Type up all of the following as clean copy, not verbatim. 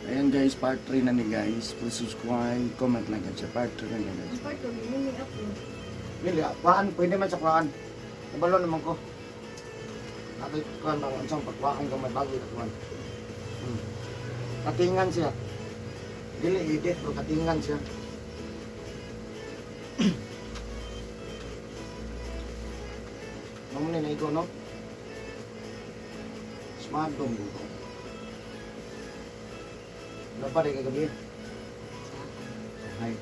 Ayan guys, part 3 na ni guys. Please subscribe, comment, like, and share. Part 3 na ni guys. Ang part 2, hindi may upload. Dili, kuhaan, pwede man sa kuhaan. Kabalo naman ko. Ato kuhaan bang unsang pagkuhaan ka may bago ito kuhaan. Katingan siya. Dili edit pero katingan siya. Mamo ni naigo, no? Smart dong ko. Wala pa rin kagabi. Hi.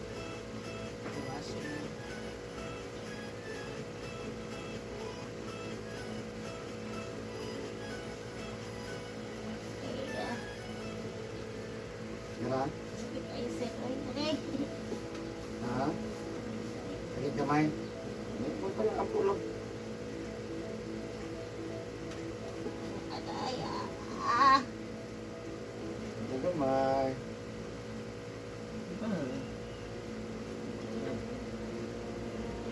Dira? Sakit ay sir. Ay, aray. Ha? Sakit kamay? May punta lang ang pulog. Aray, ah. Ah. Sakit kamay.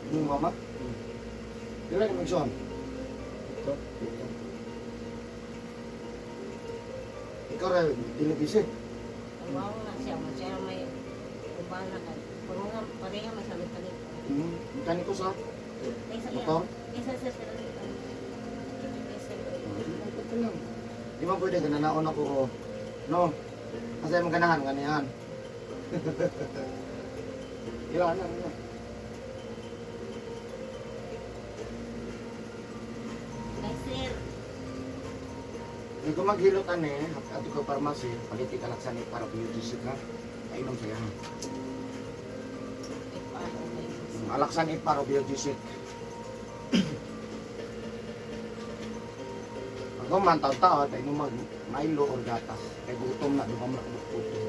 Yung mama? Dila ni Magson? Ito. Dito. Ikaw rin, dili busy. Ang bawo na siya. Siya may ubana ka. Puro nga, pareha may salit-salit. Mekaniko sa Kaysa motor? Kaysa sir, pero kaysa Ito lang. Di ba pwede gananaon ako o? No. Kasi mo ganahan ganihan. Ila na na. Kay sir. Kung ko maghilot ani, ato ka pharmacy, palit ka laksan ni para BUGC ka. Painom siya. Ay, paano kayo? Alaksan iparo BUGC. Ako man taw-tao, tayo mag Milo or gatas. Kay gutom na, duha man ako gutom.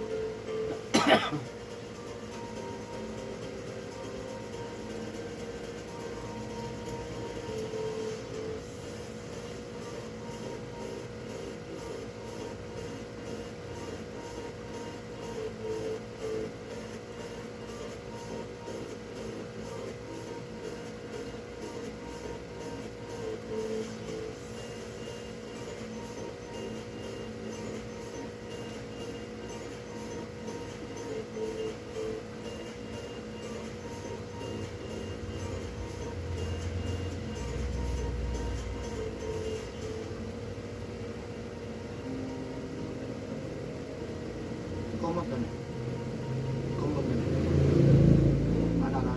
Kumot na ni. Kumot na ni. Ana ka?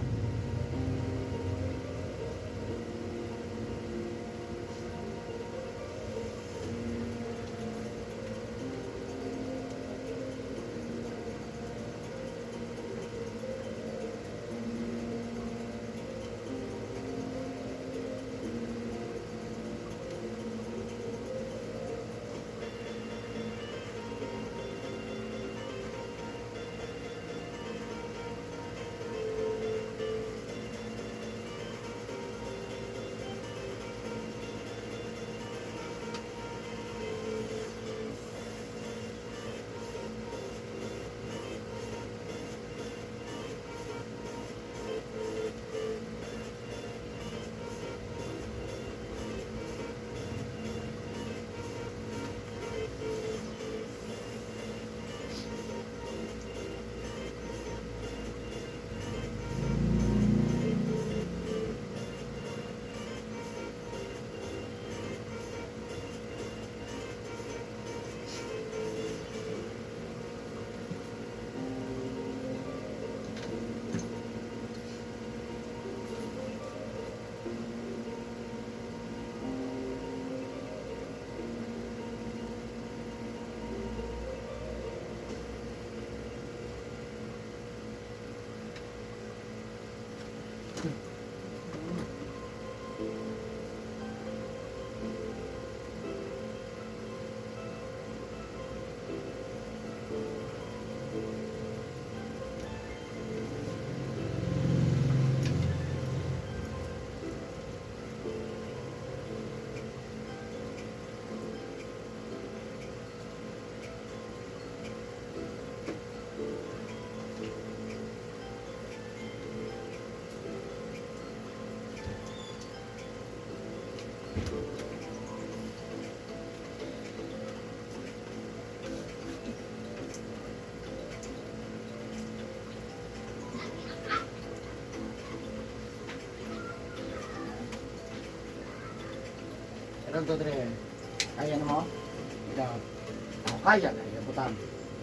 Pero to tre. Kaya na mo? Ikaw. Oh, kaya, kaya. Butang.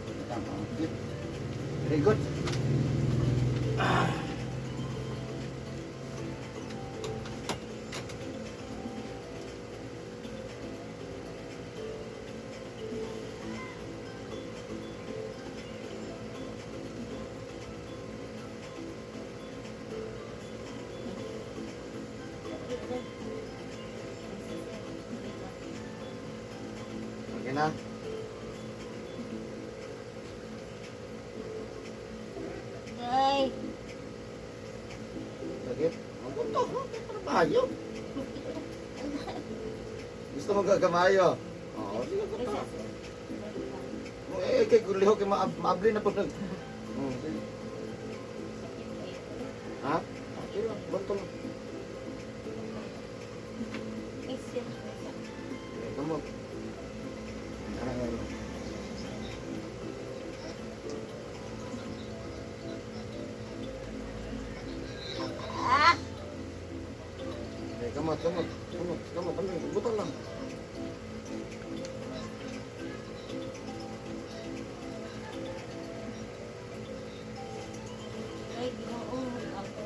Butang. Oh, good. Very good. Ah. Okay na. Ay, Sakit. Magunto ko. Trabaho. Gusto mo gagamayo? Oo, sige ko. Eh, kay guliho kay maabli na po nag. Sige. Ha? Okay lang, banto lang. Eh, kamot. Ano, ano. Ah! Eh, kamot, kamot, kamot, kamot, kamot, butang lang. Ay, ginoo ako.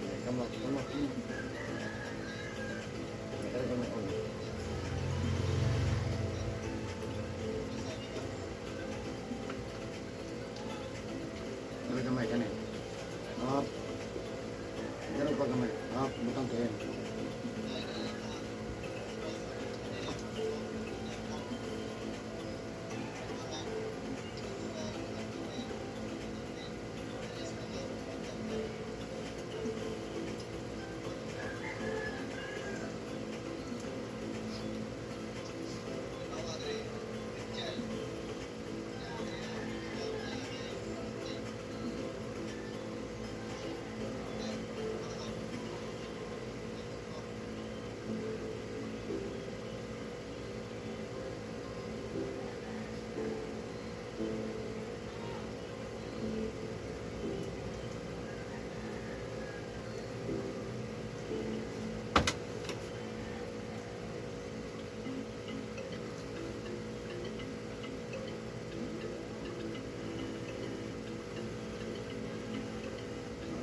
Eh, kamot, kamot, kamot. Eh, kaya kamot, ulo. Dali kamay ka na eh. Up. Ganun pa kamay. Up, butang kayo.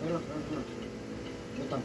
Relax, relax, relax. Butang.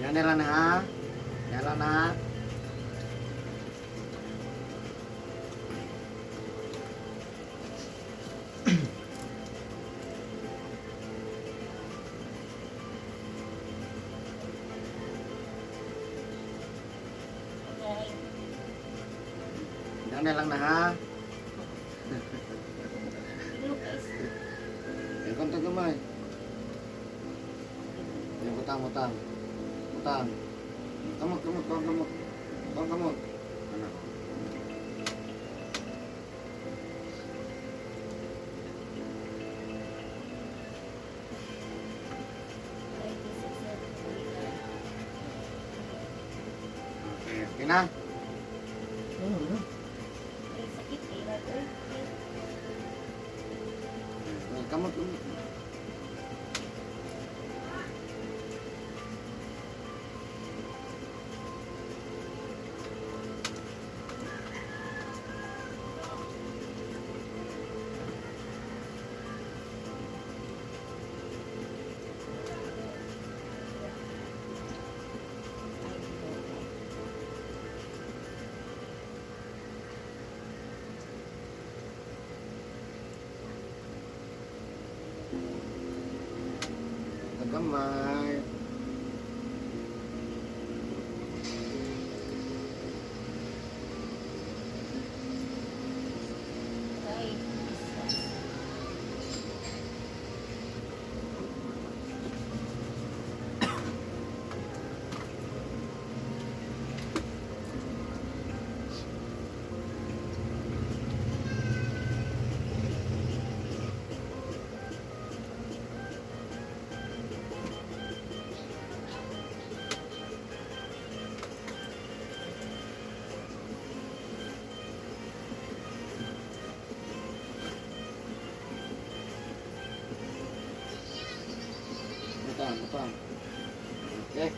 Yan na lang ha. Yan lang na. Ay, Yan na lang na ha. Lucas. Yan konti gamay. Yan butang, butang. Butang. Kamot, kamot, kamot, kamot. Kamot, kamot. Ano? Ay, sir. Okay, okay na. Ay, sakit eh. Ay, ay. Unya. Ay, ito. Nagamay. Ay, isa. Butang, butang. Okay.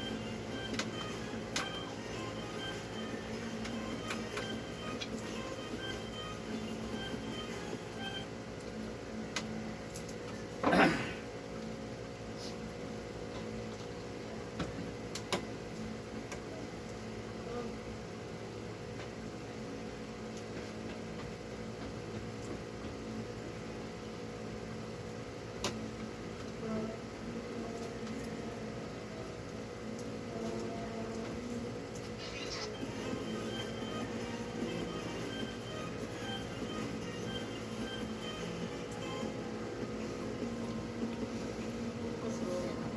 Gusto mo na ako.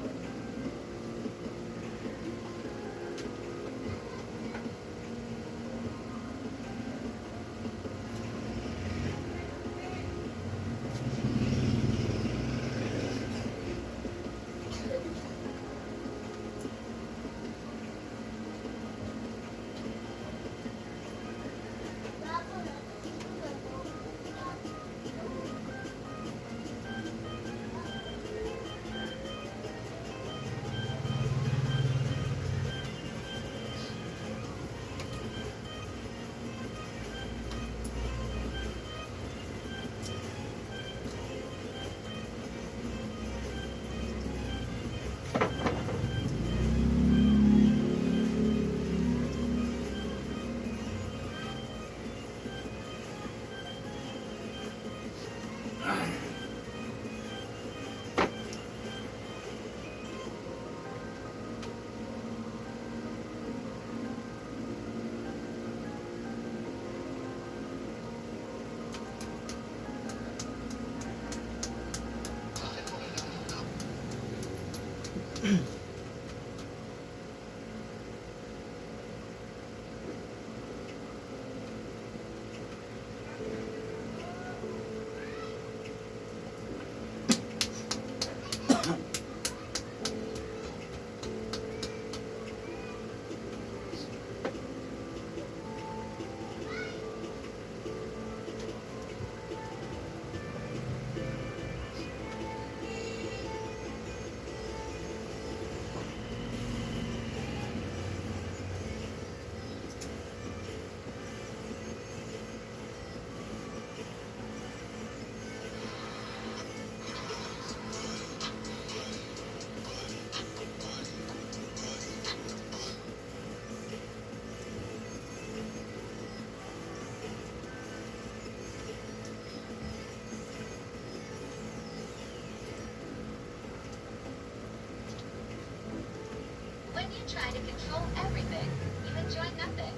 When you try to control everything, you enjoy nothing.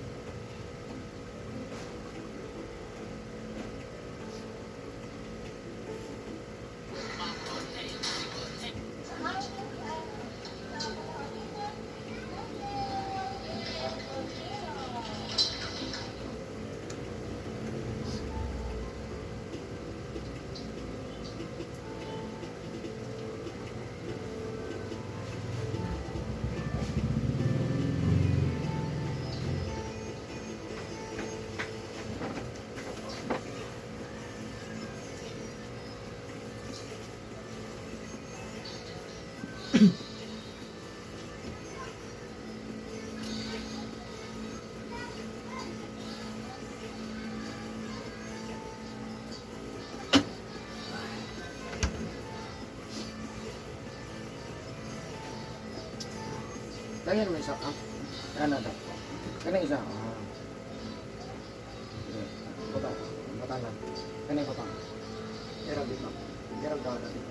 Ganyan mo isa ka. Ano to? Kani isa. Ah. Sige. Butang. Butang lang. Kani butang. Pero dito. Pero daw dito.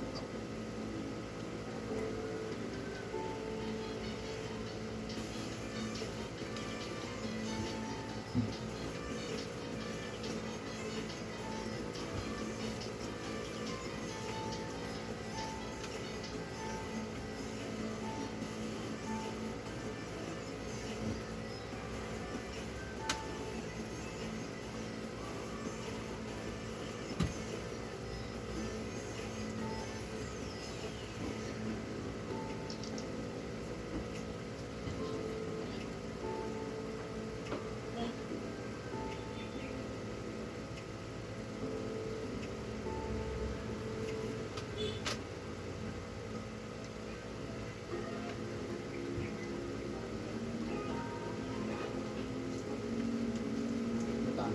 Butang.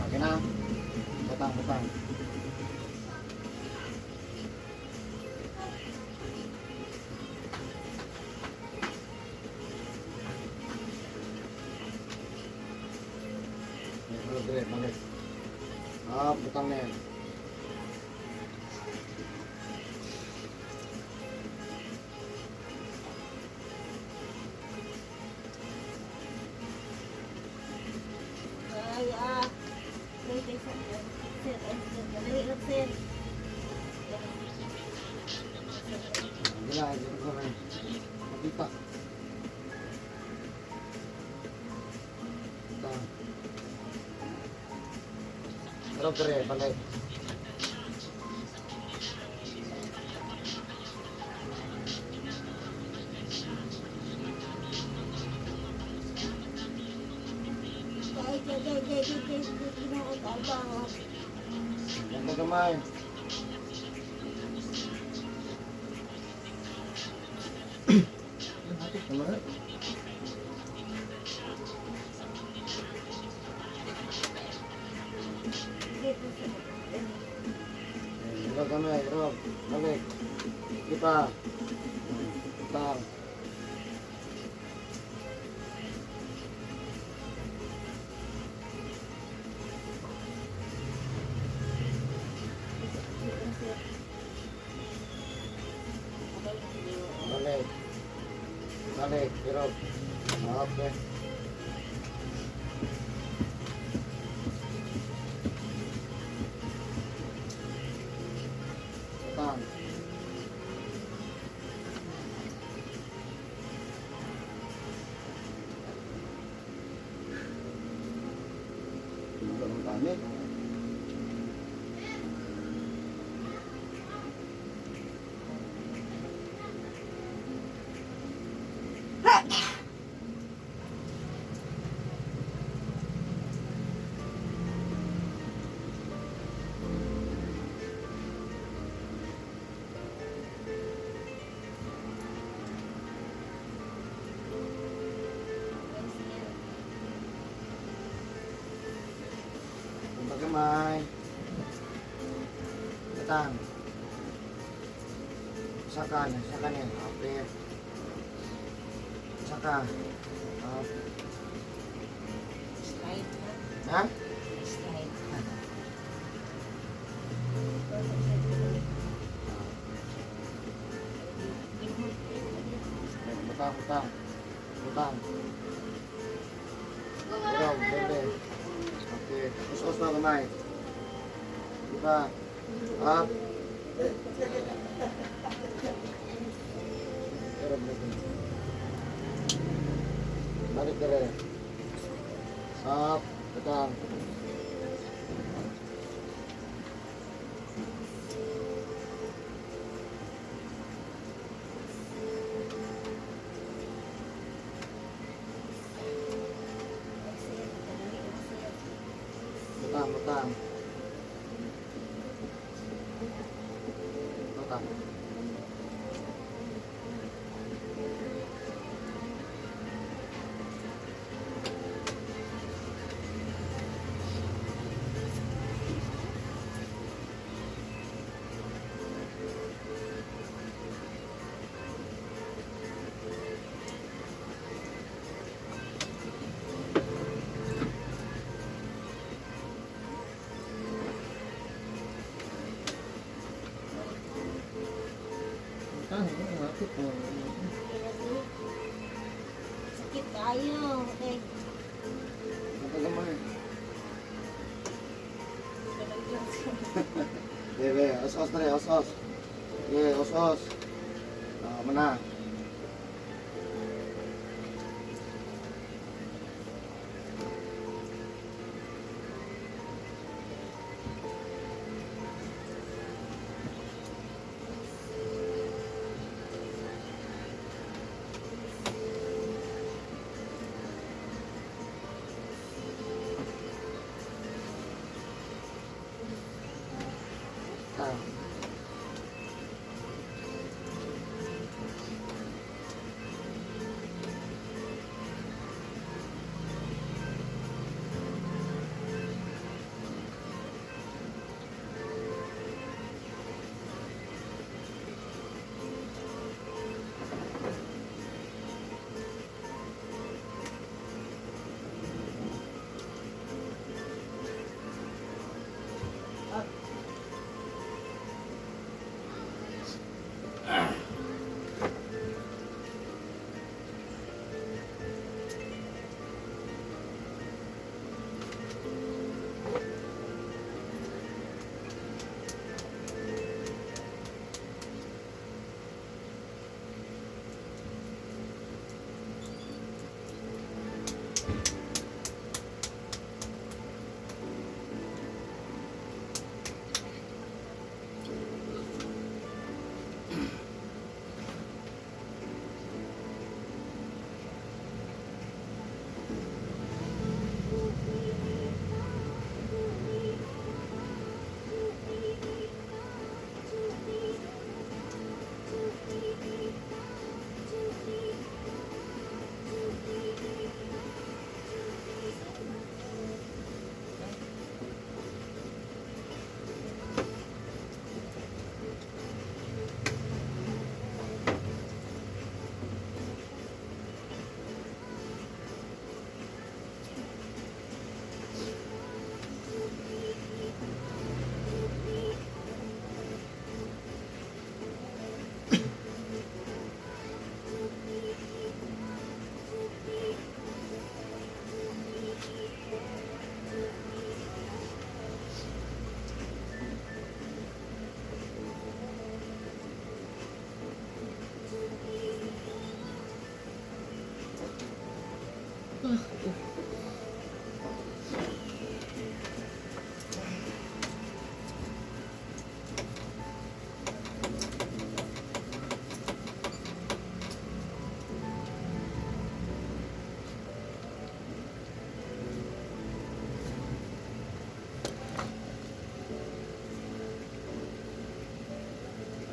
Okay na. Butang, butang. Balik, balik, balik. Ah, butang na yan. Ay, ah. Wait, wait, sir. Sir, ay, sir. Dali lang, sir. Hindi na, hindi ko na. Makita. Butang. Pero dire, balik. Ay, ay, ay, ay, ay, ay, ay, Ginoo, tabang. Ganda gamay. Tama. Sige, sir. Ganda gamay, Rob. Balik. Kita. Butang. Balik. Balik, Rob. Okay. Butang. Ang dami. Ang gamay. Butang. Saka na, saka na. Okay. Saka. Okay. Slide na. Ha? Slide. Butang, butang. Butang. Butang, bebe. Okay. Usos na gamay. Diba? Up. Pero, bebe. Balik dire. Up. Butang. Butang, butang. Butang. Butang, hapit mo. Sakit kayo. Okay. Matagamay. Bebe, os-os na rin, os-os. Okay, os-os. Ah, mana. Ah.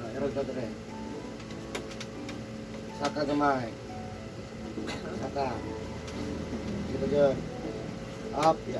Ah, irog ka dire. Saka gamay. Saka. Dito dyan. Up, ya.